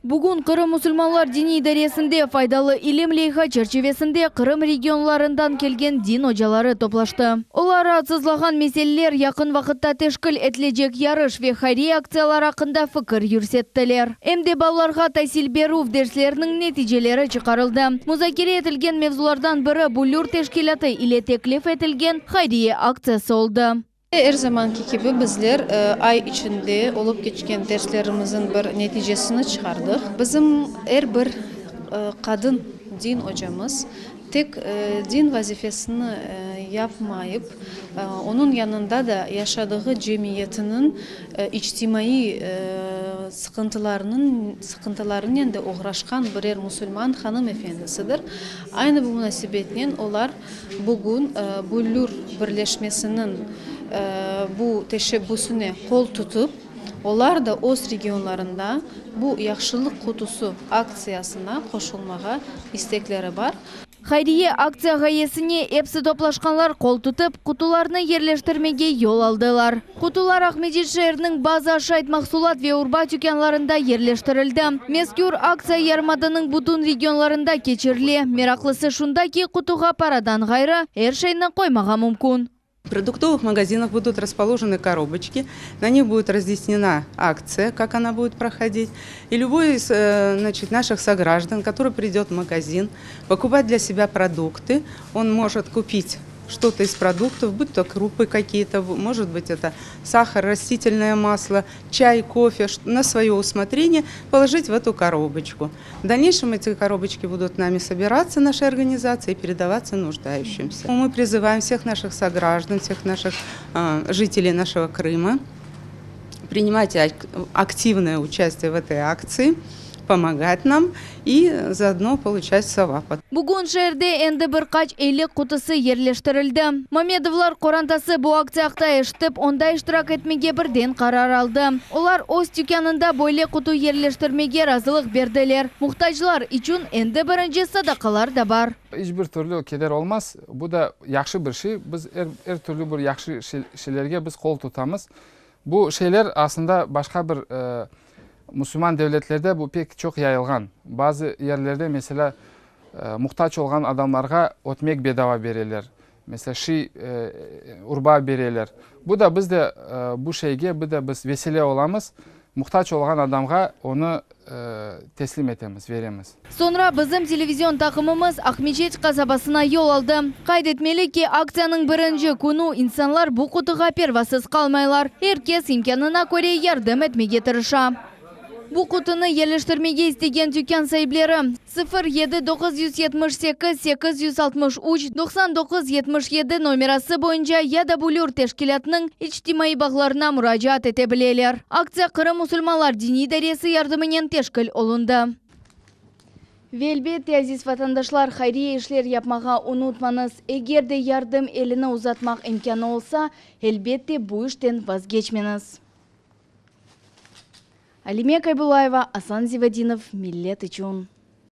Bugün Qırım musulmanlar diniy idaresinde Faydalı ilim leyha çerçivesinde Qırım regionlarından kelgen din ocaları toplaştı. Olar raatsızlağan meseleler, yaqın vaqıtta teşkil etilecek yarış ve hayriye aktsiyaları aqqında fikir yürsettiler. Em de balalarğa tasil berüv dersleriniñ neticeleri çıqarıldı. Muzakere etilgen mevzulardan biri Büllür teşkilâtı ile teklif etilgen hayriye aktsiyası oldı. Er zamanki kibi bizler ay içinde olıp keçken derslerimizniñ bir neticesini çıqardıq. Bizim er bir qadın din ocamız tek din vazifesini yapmayıp, onıñ yanında da yaşadığı cemiyetiniñ içtimaiy sıqıntılarınıñ sıqıntılarınen de oğraşqan birer musulman hanım efendisidir. Aynı bu munasebetnen olar Bugün Büllür birleşmesiniñ bu teşebbüsine qol tutıp, olar da öz regionlarında bu Yahşılıq qutusı aktsiyasına qoşulmağa istekleri bar. Hayriye aktsiya ğayesine epsi toplaşqanlar qol tutıp, qutularnı yerleştirmege yol aldılar. Qutular Aqmescit şeeriniñ bazı aşayt mahsulat ve urba tükânlarında yerleştirildi. Mezkür aktsiya yarımadanıñ bütün regionlarında keçirile. Meraqlısı şunda ki, qutuğa paradan ğayrı, er şeyni qoymağa mümkün. В продуктовых магазинах будут расположены коробочки, на них будет разъяснена акция, как она будет проходить. И любой из значит, наших сограждан, который придет в магазин покупать для себя продукты, он может купить что-то из продуктов, будь то крупы какие-то, может быть это сахар, растительное масло, чай, кофе, на свое усмотрение положить в эту коробочку. В дальнейшем эти коробочки будут нами собираться, нашей организацией, и передаваться нуждающимся. Мы призываем всех наших сограждан, всех наших жителей нашего Крыма принимать активное участие в этой акции, помогать нам и заодно получать савап. Bugün şeerde endi bir qaç eylik qutusı yerleştirildi. Mamedovlar qorantası bu aktsiya aqta eşitip, onda iştirak etmege birden qarar aldı. Olar öz tükânında böyle qutu yerleştirmege razılıq berdiler. Muhtaclar içün endi birinci sadaqalar da bar. İç bir türlü keder olmaz. Bu da yahşı bir şey. Biz er, er türlü bir yahşı şeylerge biz qol tutamız. Bu şeyler aslında başqa bir musulman devletlerde bu pek çoq yayılğan. Bazı yerlerde, meselâ, muhtac olğan adamlarğa ötmek bedava bereler, meselâ, şiy, urba bereler. Bu da biz de bu şeyge bu da biz vesile olamız, muhtac olğan adamğa onı teslim etemiz, veremiz. Soñra bizim televizion taqımımız Aqmeçet qasabasına yol aldı. Qayd etmeli ki, aktsiyanıñ birinci künü insanlar bu qutuğa pervasız qalmaylar, er kes imkânına köre yardım etmege tırışa. Bu qutunı yerleştirmege istegen tükân saipleri, 07 978 863 99 77 nomerası boyunca ya da Büllür teşkilâtınıñ içtimaiy bağlarına muracaat ete bileler. Aktsiya Qırım musulmanlar diniy idaresi yardımınen teşkil olundı. Ve elbette, aziz vatandaşlar, hayriye işler yapmağa unutmañız. Eger de yardım elini uzatmaq imkânı olsa, elbette, bu işten vazgeçmeñiz. Alime Kaybullayeva, Asan Zivadinov, Millet içün.